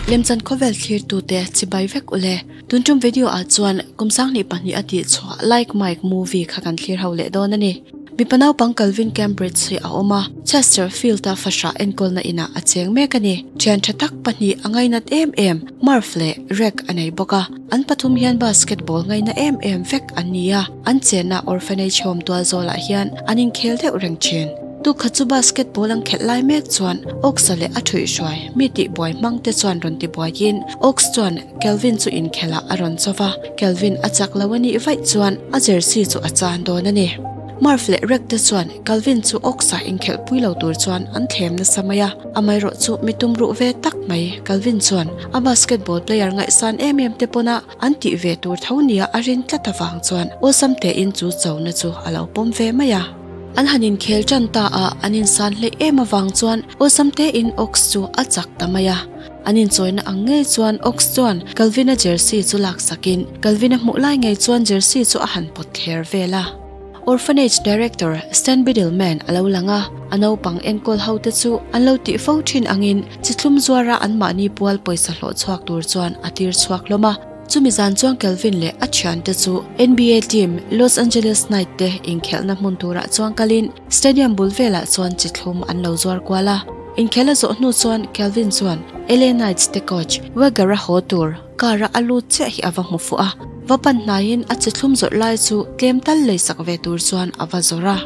Lemchan khawvel thlirtute chibai vek ule. Tun tum video ah chuan kum 22 a tih chhuah Like Mike movie kha kan thlir ho leh dawn a ni. Mipa naupang Calvin Cambridge hi a awm a, Chesterfield-a fahrah enkawlna inah a cheng mek a ni. Thian tha tak pahnih a ngainat em em Murph leh Reg a nei bawk a. An pathum hian basketball ngaina em em vek an ni a, an chenna orphanage home tual zawlah hian an inkhel deuh reng thin. Tukha chu basketball an khelh lai mek chuan Ox-a leh a thuihhruai mi tihbuai hmang te chuan rawn tibuaiin Ox chuan Kelvin chu inkhelh ah a rawn chauh a, Kelvin a chak lo a nih vaih chuan a jersey chu a chan dawn a ni. Murph leh Reg te chuan Calvin chu Ox-a inkhelh pui lo tur chuan an thlem nasa mai a, amaherawh chu mi tum ruh ve tak mai Calvin chuan a basketball player ngaihsan em em te pawna an tih ve tur tho nia a rin tlat avang chuan awlsam tein chu chona chu a lo pawm ve mai a. An han inkhel tan ta a, an insan hleih em avang chuan awlsam tein Ox chu a chak ta mai a. An inchawina ang ngei chuan Ox chuan Calvin-a jersey chu laksakin Calvin-a hmuh lai ngei chuan jersey chu a han pawt thler vel a. Orphanage Director Stan Biddleman a lo lang a, a naupang enkawl hote chu an lo tih fo thin angin chithlum zuara anmahni pual pawisa hlawh chhuak tur chuan a tir chhuak hlawm a. Chumi zan chuan Calvin leh a thiante chu NBA team Los Angeles Knight te inkhelhna hmun turah chuan kalin stadium bul velah chuan chithlum an lo zuar kual a. Inkhelh a zawh hnu chuan Calvin chuan LA Knights te coach Wagger-a haw tur Car a a lut chiah hi a va hmu fuh a, va pan hnaiin a che thlum zawrh lai chu tlem tal lei sak ve tur chuan a va zawrh a.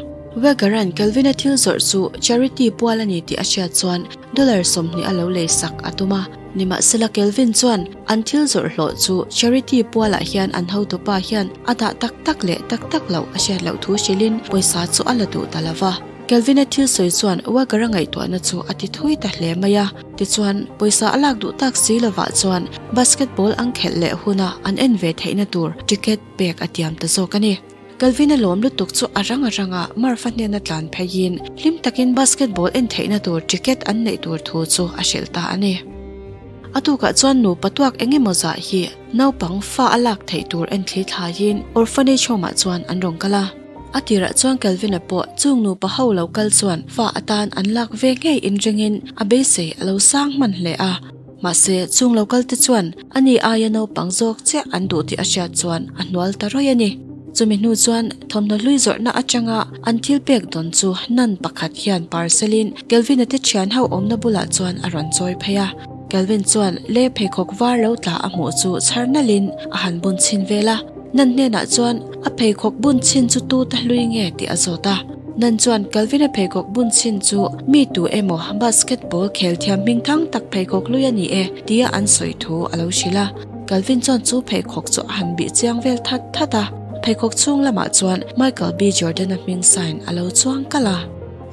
Wagger-a'n Calvin-a thil zawrh chu charity pual a ni tih a hriat chuan dollar 20 a lo lei sak a tum a. Nimahsela Calvin chuan an thil zawrh hlawh chu charity pualah hian an hotupa hian a dah tak tak leh tak tak loh a hriat loh thu hrilhin pawisa chu a la duh ta lo va. Calvin-a thil sawi chuan Wagger-a ngaihtuahna chu a ti thui ta hle mai a. Tichuan, pawisa a lak duh tak si lovah chuan basketball an khelh leh huna an en ve theihna tur ticket pek a tiam ta zawk a ni. Calvin-a lawm lutuk chu a rang a ranga Murph-a hnena tlan pheiin hlim takin basketball en theihna tur ticket an neih tur thu chu a hrilh ta a ni. A tukah chuan nupa tuak eng emaw zah hi naupang fa a lak theih tur en thli thlaiin orphanage home-ah chuan an rawn kal a. A tirah chuan Calvin-a pawh chung nupa ho lo kal chuan fa atan an lak ve ngei inringin a beisei a lo sang hman hle a. Mahse, chung lo kal te chuan ani aia naupang zawk chiah an duh tih a hriat chuan a hnual ta rawih a ni. Chumi hnu chuan thawmhnaw hlui zawrhna atanga an thil pek dawn chu nun pakhat hian parcel-in Calvin-a te thian ho awmna bulah chuan a rawn chawi phei a. Calvin chuan le pheikhawk var lo tla a hmuh chu chhar nalhin a han bun chhin vel a. Nan hnenah chuan a pheikhawk bun chhin chu tu ta hlui nge tih a zawt a. Nan chuan Calvin-a pheikhawk bun chhin chu mi tu emaw basketball khel thiam hming thang tak pheikhawk hlui a ni e tia an sawi thu a lo hrilh a. Calvin chuan chu pheikhawk chu a han bih chiang vel that that a. Pheikhawk chhung lamah chuan Michael B. Jordan-a hming sign a lo chuang kalh a.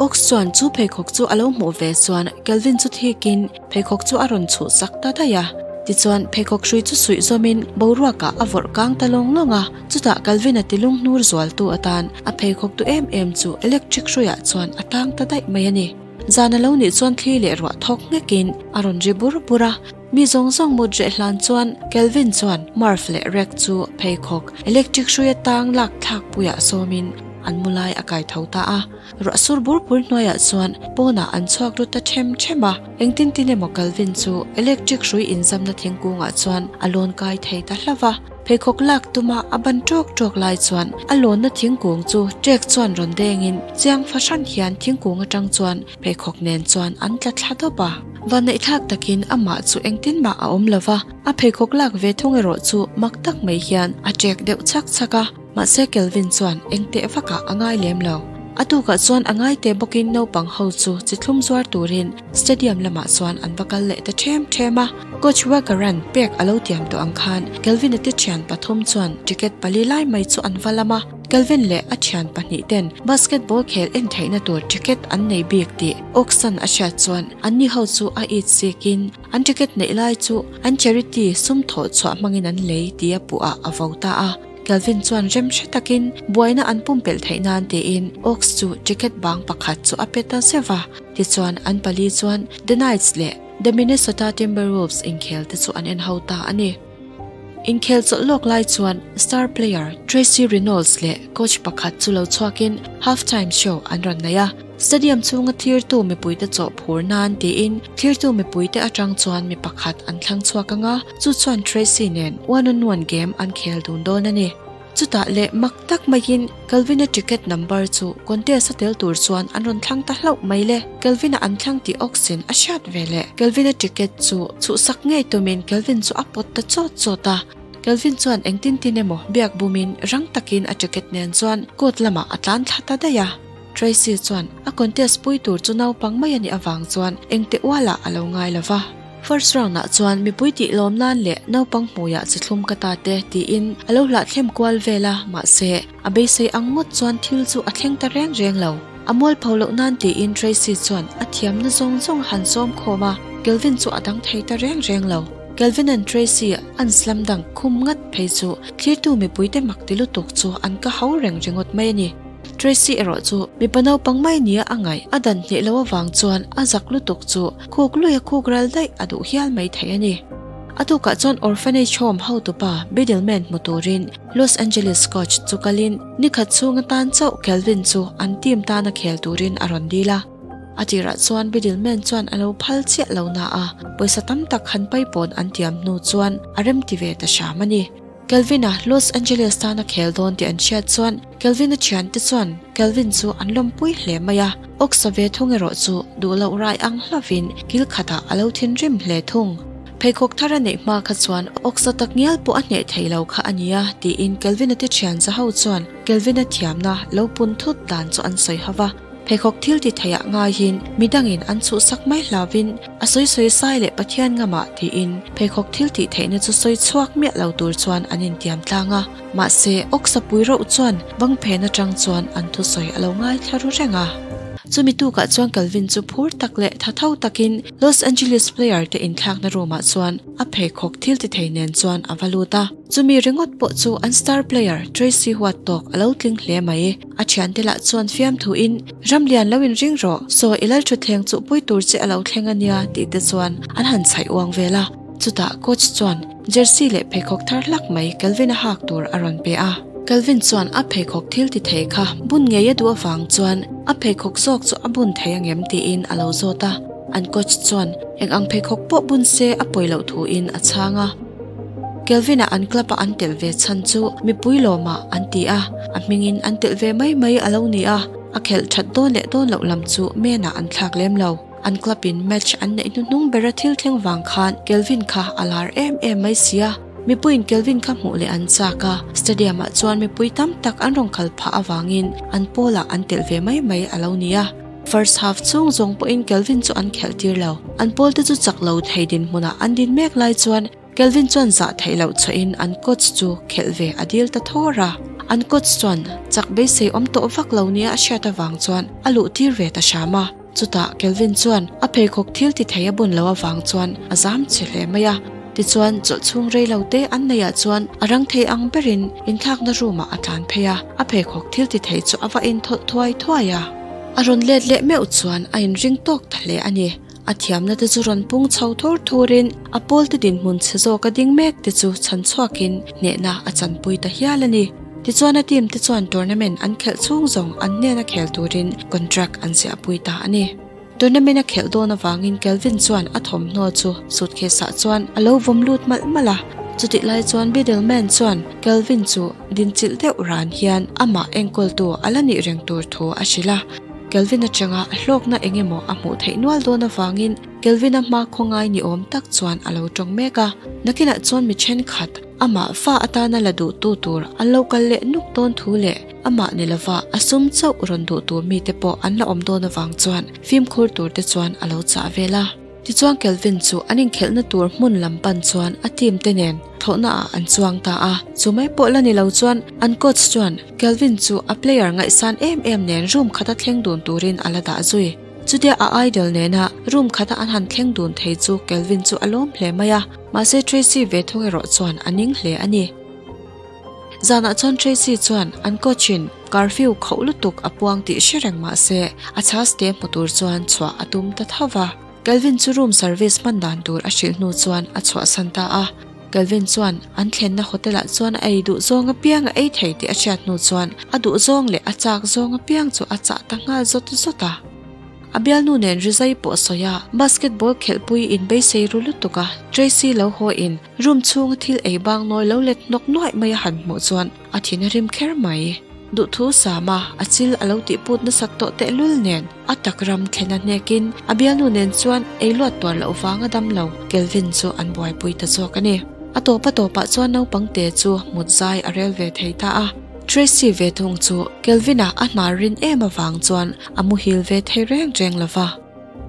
Ox chuan chu pheikhawk chu a lo hmuh ve chuan Calvin chu thikin Pheikhawk chu a rawn chhuh sak ta daih a. Tichuan, pheikhawk hrui chu suih zawmin boruakah a vawrh kang ta lawng lawng a. Chutah Calvin-a tilung hnur zualtu atan a pheikhawk duh em em chu electric hruiah chuan a tang ta daih mai a ni. Zan a lo nih chuan thli leh ruah thawk nghekin a rawn ri bur bur a. Mi zawng zawng mut reh hlan chuan Calvin chuan Murph leh Reg chu pheikhawk electric hruia tang lak thlak puiah sawmin an mu lai a kai tho ta a. Ruah sur bur bur hnuaiah chuan pawnah an chhuak lut ta them them a, engtin tin emaw Calvin chu electric hrui inzamna thingkungah chuan a lawn kai thei ta hlauh a. Pheikhawk lak tuma a ban tawk tawk lai chuan a lawnna thingkung chu trek chuan rawn dengin chiang fahran hian thingkung atang chuan pheikhawk nen chuan an tla thla dawp a. Vanneihthlak takin amah chu engtin mah a awm lo va, a pheikhawk lak ve thung erawh chu mak tak mai hian a trek deuh chhak chhak a. Mahse Kelvin chuan eng teh vakah a ngai lem lo. A tukah chuan a ngai teh bawkin naupang ho chu chi thlum zuar turin stadium lamah chuan an va kal leh ta ṭhem ṭhem a. Coach Wagger-a'n pek a lo tiam tawh ang khan Kelvin-a te ṭhian pathum chuan ticket pali lai mai chu an va lam a. Kelvin leh a ṭhian pahnih ten basketball khel en theihna tur ticket an nei bik tih Oxan a hriat chuan anni ho chu a it sikin an ticket neih lai chu an charity sum thawh chhuah hmangin an lei tia puhah a vo ta a. Calvin chuan rem hre takin buaina an pumpelh theih nan tiin Ox chu ticket bang pakhat chu a pe ta zeuh a. Tichuan an pali chuan The Knights leh The Minnesota Timberwolves inkhel te chu an en ho ta a ni. Inkhel chawlh lawk lai chuan star player Tracy Reynolds leh coach pakhat chu lo chhuakin halftime show an rawn nei a. Stadium chhunga thlirtu mipuite chawh phur nan tiin thlirtu mipuite atang chuan mi pakhat an thlang chhuak ang a, chu chuan Tracy nen one on one game an khel dun dawn a ni. Chutah leh mak tak maiin Calvin-a ticket number chu contest a tel tur chuan an rawn thlang ta hlauh mai le. Calvin-a an thlang tih Ox-in a hriat ve leh Calvin-a ticket chu chhuhsak ngei tumin Calvin chu a pawt ta chawt chawt a. Calvin chuan engtin tin emaw biak bumin rang takin a ticket nen chuan court lamah a tlan thla ta daih a. Tracy chuan a contest pui tur chu naupang mai a nih avang chuan engte ualah a lo ngai lo va. First round ah chuan mipui tih lawm nan leh naupang hmuiah chi thlum ka ta te tiin a lo hlahthlem kual vel a, mahse a beisei ang ngawt chuan thil chu a thleng ta reng reng lo. A mualpho loh nan tiin Tracy chuan a thiamna zawng zawng a han sawm khawm a, Kelvin chu a dang thei ta reng reng lo. Kelvin and Tracy an slam dunk khum ngat phei chu thlirtu mipuite mak ti lutuk chu an ka hau reng ringawt mai a ni. Tracy erawh chu mipa naupang mai nia a ngaih a dan hneh loh avang chuan a zak lutuk chu khuk lui a khuk ral daih a duh hial mai thei a ni. A tukah chuan orphanage home hotupa Biddleman hmu turin Los Angeles coach chu kalin nikhat chhung atan chauh Kelvin chu an team tana khel turin a rawn dil a. A tirah chuan Biddleman chuan a lo phal chiah lo na a, pawisa tam tak han paipawn an tiam hnu chuan a remti ve ta hram a ni. Kelvin-a Los Angeles tan a khel dawn tih an hriat chuan Kelvin-a thiante chuan Kelvin chu an lawmpui hle mai a, Ox-a ve thung erawh chu duh loh rai ang hlavin kil khatah a lo thinrim hle thung. Pheikhawk thar a neih hma kha chuan Ox-a tak ngial pawh a hneh thei lo kha a nia tiin Kelvin-a te thian za ho chuan Kelvin-a thiamna lo pun thut dan chu an sawi ho va. Pheikhawk thil ti theiah ngaiin midangin an chhuhsak mai hlauvin a sawi sawi sai leh Pathian ngamah tiin pheikhawk thil tih theihna chu sawi chhuak miah lo tur chuan an intiam tlang a. Mahse, Awksapui rauh chuan bang phen atang chuan an thusawi a lo ngaithla ru reng a. Chumi tukah chuan Calvin chu phur tak leh tha tho takin Los Angeles player te inthlakna room ah chuan a pheikhawk thil ti thei nen chuan a va lut a. Chumi ringawt pawh chu an star player Tracy huat tawk a lo tling hle mai. A thiante lah chuan fiamthuin, Ramlian lo inring rawh, saw i lal thutthleng chuh pui tur che a lo thleng a nia tih te chuan an han chhaih uang vel a. Chutah coach chuan jersey leh pheikhawk thar hlak mai Kelvin-a hak tur a rawn pe a. Kelvin chuan a pheikhawk thil ti thei kha bun ngei a duh avang chuan a pheikhawk zawk chu a bun thei angem tiin a lo zawt a. An coach chuan eng ang pheikhawk pawh bun se a pawi loh thuin a chhang a. Kelvin-a an club-a an telh ve chhan chu mipui lawmah an ti a, a hmingin an telh ve mai mai a lo ni a, a khelh that dawn leh dawn loh lam chu men-ah an thlak lem lo. An club-in match an neih hnuhnung bera thil thleng vang khan Kelvin kha a lar em em mai si a, mipuiin Kelvin kha hmuh leh an chak a, stadium-ah chuan mipui tam tak an rawn kal phah avangin an pawlah an telh ve mai mai a lo ni a. First half chhung zawng pawhin Kelvin chu an khelh tir lo. An pawlte chu chak lo thei dinhmunah an din mek lai chuan Kelvin chuan zah theih loh chhuahin an coach chu khelh ve a dil ta thawr a. An coach chuan chak beisei awm tawh vak lo nia a hriat avang chuan a luh tir ve ta hram a. Chutah Kelvin chuan a pheikhawk thil ti thei a bun lo avang chuan a zam che hle mai a. Tichuan chawlh chhung rei lo te an neih ah chuan a rang thei ang berin inthlakna room ah a tlan phei a, a pheikhawk thil ti thei chu a va inthawlh thuai thuai a. A rawn let leh meuh chuan a inring tawk ta hle a ni. A thiamna te chu rawn pung chho thur thurin a pawlte dinhmun chhe zawk a ding mek te chu chhan chhuakin hnehna a chanpui ta hial a ni. Tichuan a team te chuan tournament an khelh chhung zawng an hnena khel turin contract an ziahpui ta a ni. Tournament a khelh dawn avangin Kelvin chuan a thawmhnaw chu suitcase ah chuan a lo vawm lut malh malh a. Chutih lai chuan Biddleman chuan Kelvin chu dinchilh deuh ran hian amah enkawltu a la nih reng tur thu a hrilh a. Kelvin atanga a hlawkna eng emaw a hmuh theih nual dawn avangin Kelvin-a hma khawngai ni awm tak chuan a lo tawng mek a. Nakinah chuan mi thenkhat amah fa atana la duhtu tur an lo kal leh nuk dawn thu leh amah ni lova a sum chauh rawn duh tur mite pawh an la awm dawn avang chuan fimkhur tur te chuan a lo chah vel a. Tichuan Kelvin chu an inkhelhna tur hmun lam pan chuan a team te nen thlawhna ah an chuang ta a, chu mai pawh la ni lo chuan an coach chuan Kelvin chu a player ngaihsan em em nen room khata thleng dun turin a la dah zui. Chutia a idol nena room khata an han thleng dun thei chu Kelvin chu a lawm hle mai a, mahse Tracy ve thung erawh chuan a ning hle a ni. Zanah chuan Tracy chuan an coach in curfew khauh lutuk a puang tih hre reng mah se a chhas te hmu tur chuan chhuah a tum ta tho va. Kelvin chu room service hman dan tur a hrilh hnu chuan a chhuahsan ta a. Kelvin chuan an thlenna hotel ah chuan a ei duh zawng apiang a ei thei tih a hriat hnu chuan a duh zawng leh a chak zawng apiang chu a chah ta nghal zawt zawt a. A bialnu nen rizai pawh sawi a, basketball khelhpui in beisei ru lutuk a, Tracy lo haw in room chhunga thil ei bang nawi lo let hnawk nuaih mai a han hmuh chuan a thin a rim kher mai. Duhthu sam a, a chil a lo tihput nasat tawh tehlul nen a tak ram thlen a hnekin a bialnu nen chuan ei luat tuar loh vang a dam lo, Kelvin chu an buaipui ta zawk a ni. A tawp a tawpah chuan naupang te chu mut zai a rel ve thei ta a. Tracy ve thung chu Kelvin-a a hnar rin em avang chuan a muhil ve thei reng reng lo va.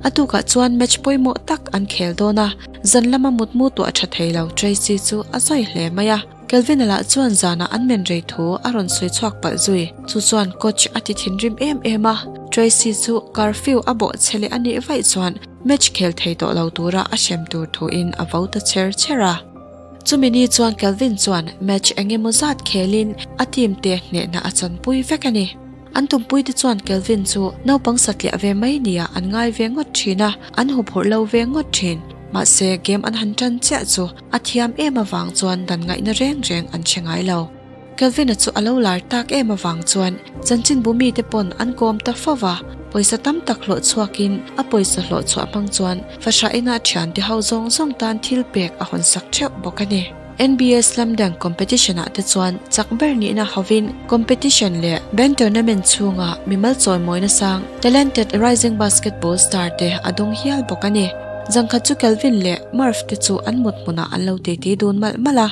A tukah chuan match pawimawh tak an khel dawn a, zan lama mutmu tuah tha thei lo Tracy chu a zawi hle mai a. Kelvin-a lah chuan zanah an men rei thu a rawn sawi chhuak palh zui. Chu chuan coach a ti thinrim em em a, Tracy chu curfew a bawh che leh a nih vaih chuan match khel thei tawh lo tura a hrem tur thuin a vo ta cher cher a. Chumi ni chuan Kelvin chuan match eng emaw zat khelin a team te hnehna a chanpui vek a ni. An tumpuite chuan Kelvin chu naupang satliah ve mai nia an ngai ve ngawt thin a, an huphurh lo ve ngawt thin. Mahse game an han tan chiah chu a thiam em avang chuan dan ngaihna reng reng an hre ngai lo. Kelvin-a chu a lo lar tak em avang chuan chanchinbu mite pawn an kawm ta fo va, pawisa tam tak hlawh chhuakin a pawisa hlawh chhuah hmang chuan fahrah inah thiante ho zawng zawng tan thil pek a hawn sak theuh bawk a ni. NBA Slam Dunk Competition ah te chuan chak ber nihna hovin competition leh bank tournament chhunga mimal chawimawina sang Talented Rising Basketball Star te a dawng hial bawk a ni. Zangkhat chu Kelvin leh Murph te chu an mut hmunah an lo titi dun malh malh a.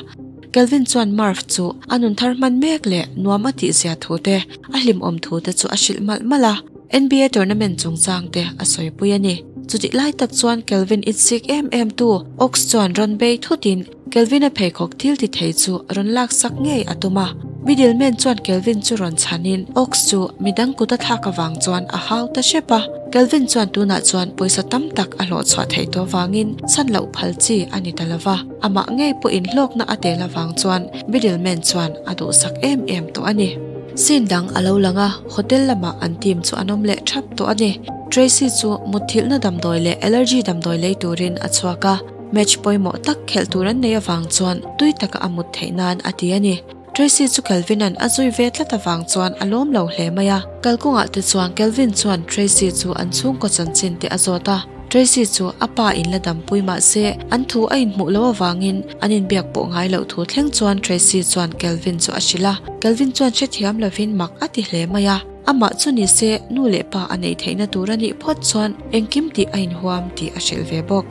Kelvin chuan Murph chu a nun thar hman mek leh nuam a tihzia thu te, a hlimawm thu te chu a hrilh malh malh a. NBA tournament chungchang te a sawipui a ni. Chutih lai tak chuan Kelvin itsik em em tu Ox chuan rawn bei thutin Kelvin-a pheikhawk thil ti thei chu rawn laksak ngei a tum a. Middleman chuan Kelvin chu rawn chhanin Ox chu midang kut a thlak avang chuan a hau ta hrep a. Kelvin chuan tunah chuan pawisa tam tak a hlawhchhuah theih tawh avangin chhan loh phal chi a ni ta lo va. Amah ngei pawhin hlawkna a tel avang chuan Middleman chuan a duhsak em em tawh a ni. Scene dang a lo lang a, hotel lamah an team chu an awm leh thap tawh a ni. Tracy chu mutthilhna damdawi leh allergy damdawi lei turin a chhuak a. Match pawimawh tak khelh tur an nei avang chuan tui taka a mut theih nan a ti a ni. Tracy chu Kelvin-a'n a zui ve tlat avang chuan a lawm lo hle mai a. Kalkawngah te chuan Kelvin chuan Tracy chu an chhungkaw chanchin te a zawt a. Tracy chu a pa in la dampui mah se an thu a inhmuh loh avangin an inbiak pawh ngai loh thu thleng chuan Tracy chuan Kelvin chu a hrilh a. Kelvin chuan hrethiam lovin mak a ti hle mai a. Amah chu ni se nu leh pa a neih theihna tur a nih phawt chuan engkim tih a inhuam tih a hrilh ve bawk.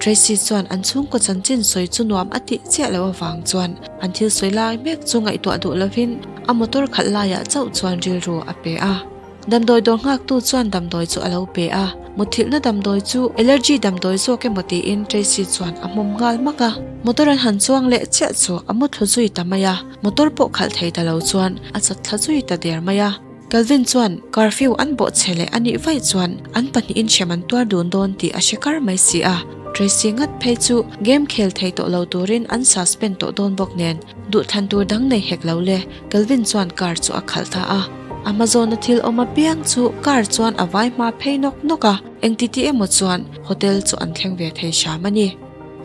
Tracy chuan an chhungkaw chanchin sawi chu nuam a tih chiah loh avang chuan an thil sawi lai mek chu ngaihtuah duh lovin a motor khalh laiah chauh chuan rilru a pe a. Damdawi dawr nghaktu chuan damdawi chu a lo pe a, muthilhna damdawi chu allergy damdawi zawk emaw tiin Tracy chuan a hmawm nghal hmak a. Motor an han chuang leh chiah chu a muthlu zui ta mai a, motor pawh khalh thei ta lo chuan a chat thla zui ta der mai a. Calvin chuan curfew an bawh che leh a nih vaih chuan an pahnihin hrem an tuar dun dawn tih a hre kar mai si a. Tracy ngat phei chu game khel thei tawh lo turin an suspend tawh dawn bawk nen duhthlan tur dang nei hek lo le. Calvin chuan car chu a khalh ta a. A hma zawna thil awm apiang chu car chuan a vai hma phei nawk nawk a, engtiti emaw chuan hotel chu an thleng ve thei hram a ni.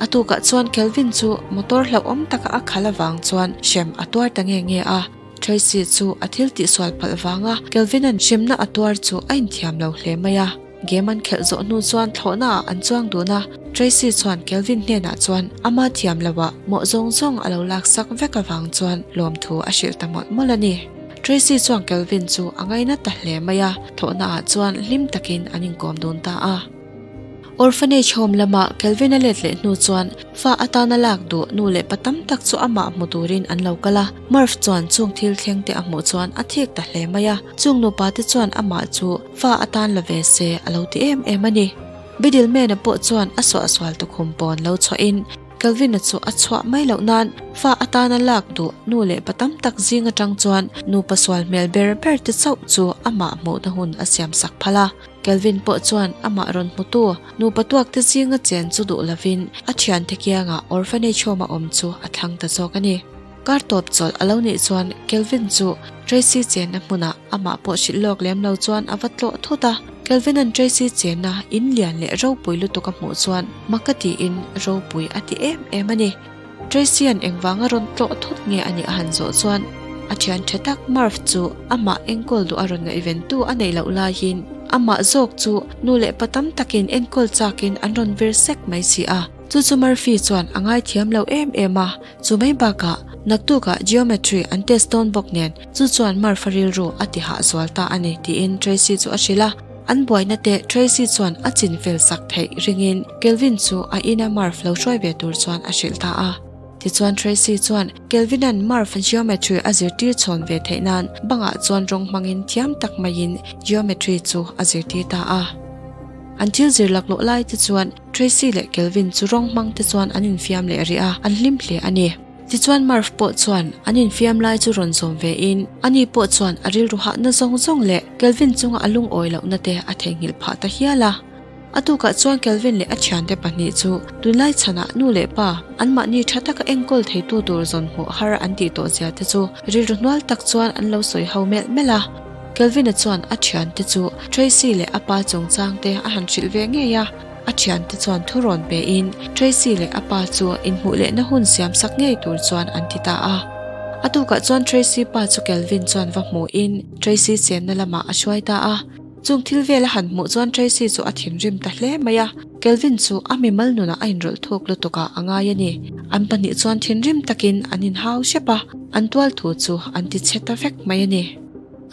A tukah chuan Calvin chu motor hlauhawm taka a khalh avang chuan hrem a tuar ta nge nge a. Tracy chu a thil tihsual palh vanga Kelvin-a'n hremna a tuar chu a inthiam lo hle mai a. Game an khelh zawh hnu chuan thlawhnaah an chuang dun a, Tracy chuan Kelvin hnenah chuan ama thiam loah mawh zawng zawng a lo laksak vek avang chuan lawmthu a hrilh ta mawlh mawlh a ni. Tracy chuan Kelvin chu a ngaina ta hle mai a, thlawhnaah chuan hlim takin an inkawm dun ta a. Orphanage home lama Kelvin a let leh hnu chuan fa atana lak duh nu leh pa tam tak chu amah hmu turin an lo kal a. Murph chuan chung thil thleng te a hmuh chuan a thik ta hle mai a. Chung nupa te chuan amah chu fa atan la ve se a lo ti em em a ni. Biddleman-a pawh chuan a suahsual tukhum pawn lo chhuahin Kelvin-a chu a chhuah mai loh nan fa atana lak duh nu leh pa tam tak zing atang chuan nupa sual hmel ber ber te chauh chu amah hmuhna hun a siam sak phal a. Kelvin pawh chuan amah rawn hmutu nupa tuakte zinga chen chu duh lovin a thiante kiangah orphanage home a awm chu a thlang ta zawk a ni. Kar tawp chawlh a lo nih chuan Kelvin chu Tracy chenna hmunah amah pawh hrilh lawk lem lo chuan a va tlawh thut a. Kelvin-a'n Tracy chenna in lian leh ropui lutuk a hmuh chuan mak a tiin ropui a ti em em a ni. Tracy-a'n engvanga rawn tlawh thut nge a nih a han zawh chuan a thian tha tak Murph chu amah enkawl duh a rawn ngaihventu a neih loh laiin amah zawk chu nu leh pa tam takin enkawl chakin an rawn vir sek mai si a. Chu chu Murphy chuan a ngaithiam lo em em a, chu mai bakah naktukah Geometry an test dawn bawk nen chu chuan Murph-a rilru a ti hah zual ta a ni tiin Tracy chu a hrilh a. An buaina te Tracy chuan a chin fel sak theih ringin Kelvin chu a ina Murph lo hruai ve tur chuan a hrilh ta a. Tichuan Tracy chuan Kelvin-a'n Murph geometry a zirtir chhawn ve theih nan bangah chuan rawng hmangin thiam tak maiin geometry chu a zirtir ta a. An thil zir laklawh lai te chuan Tracy leh Kelvin chu rawng hmang te chuan an infiam leh rih a, an hlim hle a ni. Tichuan Murph pawh chuan an infiam lai chu rawn zawm ve in, ani pawh chuan a rilru hahna zawng zawng leh Kelvin chunga a lungawi lohna te a theihnghilh phah ta hial a. A tukah chuan Kelvin leh a thiante pahnih chu tunlai chhanah nu leh pa anmahni tha taka enkawl theitu tur zawn hmuh har an tih tawh zia te chu rilru hnual tak chuan an lo sawi ho melh melh a. Kelvin-a chuan a thiante chu Tracy leh a pa chungchang te a han hrilh ve ngei a. A thiante chuan thu rawn pe in Tracy leh a pa chu inhmuh lehna hun siam sak ngei tur chuan an ti ta a. A tukah chuan Tracy pa chu Kelvin chuan va hmuh in Tracy chenna lamah a hruai ta a. Chung thil vel a han hmuh chuan Tracy chu a thinrim ta hle mai a, Kelvin chu a mimal nunah a inrawlh thuk lutuk ah a ngai a ni. An pahnih chuan thinrim takin an inhau hrep a, an tual thu chu an ti chhe ta vek mai a ni.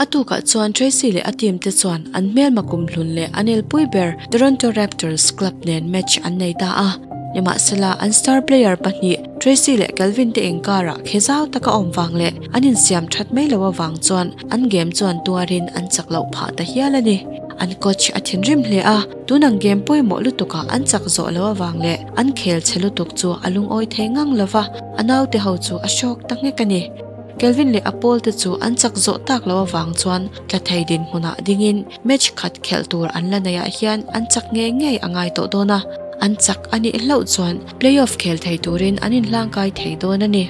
A tukah chuan Tracy leh a team te chuan an hmelma kumhlun leh an elpui ber Toronto Raptors club nen match an nei ta a. Nimahsela, an star player pahnih Tracy leh Calvin te inkarah khe zau taka awm vang leh an insiam that mai lo avang chuan an game chuan tuarin an chak loh phah ta hial a ni. An coach a thinrim hle a, tun ang game pawimawh lutukah an chak zawh lo avang leh an khel chhe lutuk chu a lungawi thei ngang lova, a naute ho chu a hrawk ta nghek a ni. Kelvin leh a pawlte chu an chak zawh tak loh avang chuan tla thei dinhmunah dingin match khat khelh tur an la neihah hian an chak ngei ngei a ngai tawh dawn a, an chak a nih hlauh chuan playoff khel thei turin an inhlangkai thei dawn a ni.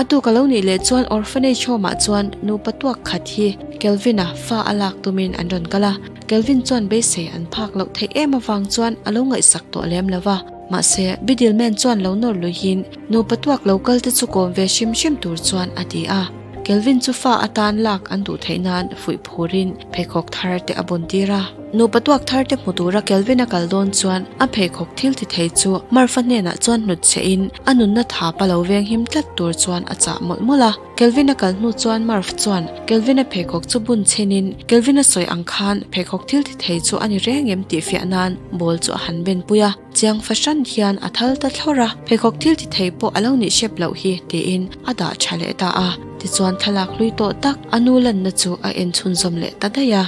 A tuk a lo nih leh chuan orphanage home ah chuan nupa tuak khat hi Kelvin-a fa a lak tumin an rawn kal a, Kelvin chuan beisei an phak loh theih em avang chuan a lo ngaihsak tawh lem lo va. Mahse, Bidilman chuan lo nawr luihin nupa tuak lo kal te chu kawm ve hrim hrim tur chuan a ti a. Kelvin chu fa atan lak an duh theih nan fuih phurin pheikhawk thar te a bun tir a. Nupa tuak thar te hmu tura Kelvin a kal dawn chuan a pheikhawk thil ti thei chu Murph-a hnenah chuan hnut chhe in a nunna thap a lo veng him tlat tur chuan a chah mawlh mawlh a. Kelvin a kal hnu chuan Murph chuan Kelvin-a pheikhawk chu bun chhin in Kelvin-a sawi ang khan pheikhawk thil ti thei chu a ni reng em tih fiah nan ball chu a han ben pui a. Chiang fahran hian a thal ta thlawr a, pheikhawk thil ti thei pawh a lo nih hrep loh hi tiin a dah tha leh ta a. Tichuan thlalak hlui tawh tak a nu lanna chu a en chhunzawm leh ta daih a.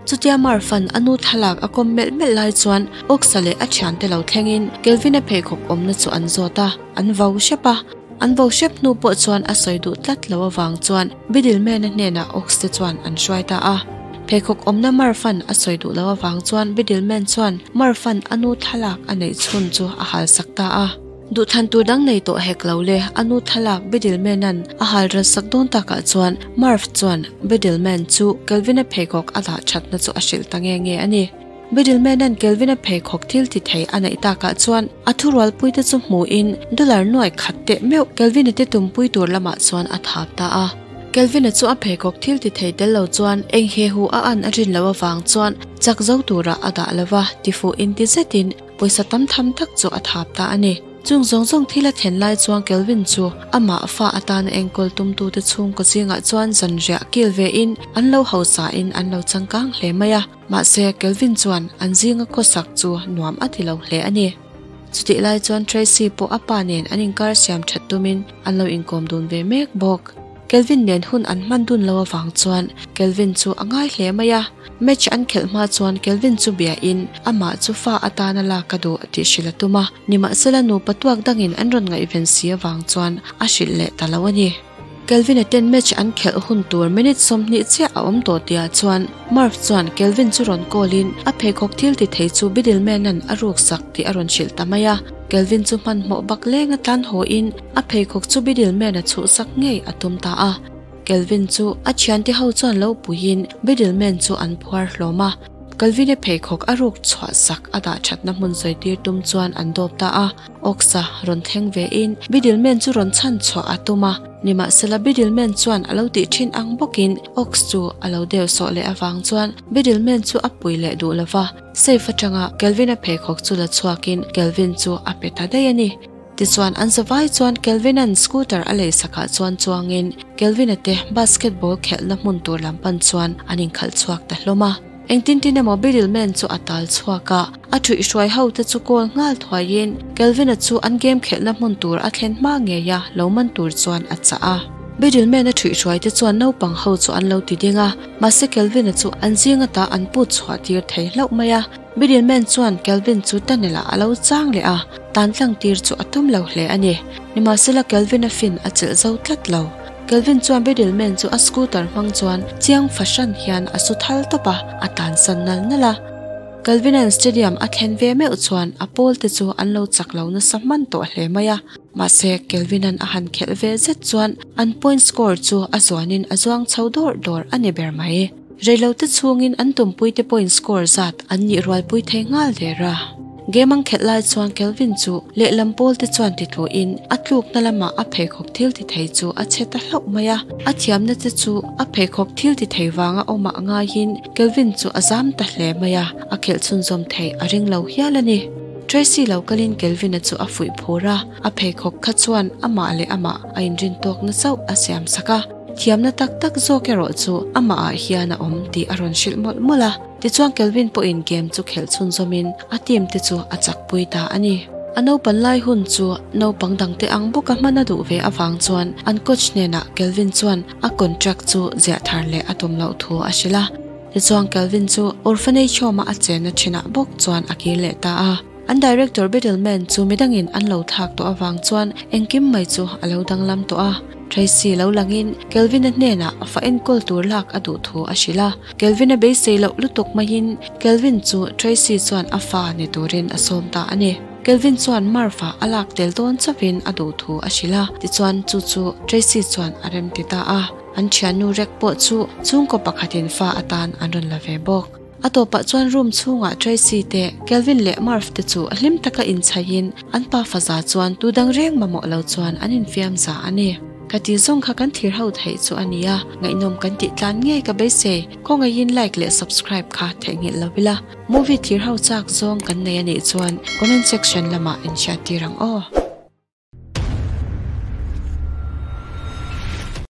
Chutia Marfan a nu thlalak a kawm melh melh lai chuan Oksa leh a thiante lo thlengin Kelvin-a pheikhawk awmna chu an zawt a, an vo hrep a. An vo hrep hnu pawh chuan a sawi duh tlat lo avang chuan Bidilmena hnenah Ox te chuan an hruai ta a. Pheikhawk awmna Marfan a sawi duh lo avang chuan Bidilman chuan Marfan a nu thlalak a neih chhun chu a hal sak ta a. Duhthlan tur dang nei tawh hek lo le, a nu thlalak Bidilman-a'n a hal ral sak dawn takah chuan Marf chuan Bidilman chu Kelvin-a pheikhawk a dah thatna chu a hrilh ta nge nge a ni. Middleman-a'n Kelvin-a pheikhawk thil ti thei a neih takah chuan a thurualpuite chu hmuhin dollar nuai khat teh meuh Kelvin-a te tumpui tur lamah chuan a thap ta a. Kelvin-a chu a pheikhawk thil ti thei tel lo chuan eng he hu a an a rin loh avang chuan chak zo turah a dah lo va, tifuh inti zetin pawisa tam tham tak chu a thap ta a ni. Chung zawng zawng thil a thlen lai chuan Kelvin chu amah fa atana enkawl tumtute chhungkaw zingah chuan zanriah kil vein an lo hausain an lo changkang hle mai a. Mahse, Kelvin chuan an zinga khawsak chu nuam a ti lo hle a ni. Chutih lai chuan Tracy pawh a pa nen an inkar siam that tumin an lo inkawm dun ve mek bawk. Kelvin nen hun an hman dun lo avang chuan Kelvin chu a ngai hle mai a. Match an khelh hma chuan Kelvin chu biain amah chu fa atana lak a duh tih hrilh a tum a. Nimahsela nupa tuak dangin an rawn ngaihven si avang chuan a hrilh leh ta lo a ni. Kelvin-a ten match an khelh hun tur minute 20 chiah a awm tawh tihah chuan Murph chuan Kelvin chu rawn call in a pheikhawk thil ti thei chu Biddleman-a'n a ruk sak tih a rawn hrilh ta mai a. Kelvin chu hmanhmawh bak leng a tlan haw in a pheikhawk chu Biddleman-a chhuh sak ngei a tum ta a. Kelvin chu a thiante ho chuan lo puiin Biddleman chu an phuar hlawm a. Calvin-a pheikhawk a ruk chhuah sak a dah thatna hmun sawi tir tum chuan an dawp ta a. Ox-a rawn thleng ve in Biddleman chu rawn chhan chhuah a tum a. Nimahsela Biddleman chuan a lo tih thin ang bawkin Ox chu a lo deu sawh leh avang chuan Biddleman chu a pui leh duh lova. Safe atanga Calvin-a pheikhawk chu la chhuakin Calvin chu a pe ta daih a ni. Tichuan an zavai chuan Kelvin-a'n scooter a lei sakah chuan chuangin Kelvin-a te basketball khelhna hmun tur lam pan chuan an inkhalh chhuak ta hlawm a. Engtin tin emaw Biddleman chu a tal chhuak a, a thuihhruai ho te chu call nghal thuaiin Kelvin-a chu an game khelhna hmun tur a thlen hma ngei a lo man tur chuan a chah a. Biddleman-a thuihhruai te chuan naupang ho chu an lo ti ding a, mahse Kelvin-a chu an zing ata an put chhuah tir thei hlauh mai a. Biddleman chuan Kelvin chu tunnel ah a lo chang leh a. Tan tlang tir chu a tum lo hle a ni. Nimahsela Kelvin-a fin a chelh zo tlat lo. Kelvin chuan Biddleman chu a scooter hmang chuan chiang fahran hian a su thal tawp a, a tansan nal nal a. Kelvin-a'n stadium a thlen ve meuh chuan a pawl te chu an lo chak lo nasa hman tawh hle mai a. Mahse Kelvin-a'n a han khelh ve zet chuan an point score chu a zuanin a zuang chho dawrh dawrh a ni ber mai. Reilote chhungin an tumpuite point score zat an nih rualpui thei nghal der a. Game an khelh lai chuan Kelvin chu lehlam pawlte chuan titluin a tlukna lamah a pheikhawk thil ti thei chu a chhe ta hlauh mai a. A thiamna te chu a pheikhawk thil ti thei vanga awmah ngaiin Kelvin chu a zam ta hle mai a, a khelh chhunzawm theih a ring lo hial a ni. Tracy lo kalin Kelvin-a chu a fuih phur a, a pheikhawk kha chuan amah leh amah a inrintawkna chauh a siam sak a. Thiamna tak tak zawk erawh chu amah ah hian a awm tih a rawn hrilh mawlh mawlh a. Tichuan Kelvin pawhin game chu khelh chhunzawmin a team te chu a chakpui ta a ni. A naupan lai hun chu naupang dangte ang bawka hman a duh ve avang chuan an coach hnenah Kelvin chuan a contract chu ziah thar leh a tum loh thu a hrilh a. Tichuan Kelvin chu orphanage home-a a chenna thinah bawk chuan a kir leh ta a. An director Biddleman chu midangin an lo thlak tawh avang chuan engkim mai chu a lo danglam tawh a. Tracy lo langin Kelvin-a hnenah fa enkawl tur lak a duh thu a hrilh a. Kelvin-a beisei loh lutuk maiin Kelvin chu Tracy chuan a fa ni turin a sawm ta a ni. Kelvin chuan Marv-a a lak tel dawn chauhin a duh thu a hrilh a, tichuan chu chu Tracy chuan a remti ta a. An thiannu Rek pawh chu chhungkaw pakhatin fa atan an rawn la ve bawk. A tawpah chuan room chhungah Tracy te, Kelvin leh Murph te chu hlim taka inchhaiin an pa faza chuan tu dang reng mamawh lo chuan an infiam za a ni. Ka tih zawng kha kan thlir ho theih chu a nia, ngaihnawm kan tih tlan ngei ka beisei, khawngaihin like leh subscribe kha theihnghilh lo ila. Movie thlir ho chak zawng kan nei a nih chuan comment section lamah inhriattir ang aw.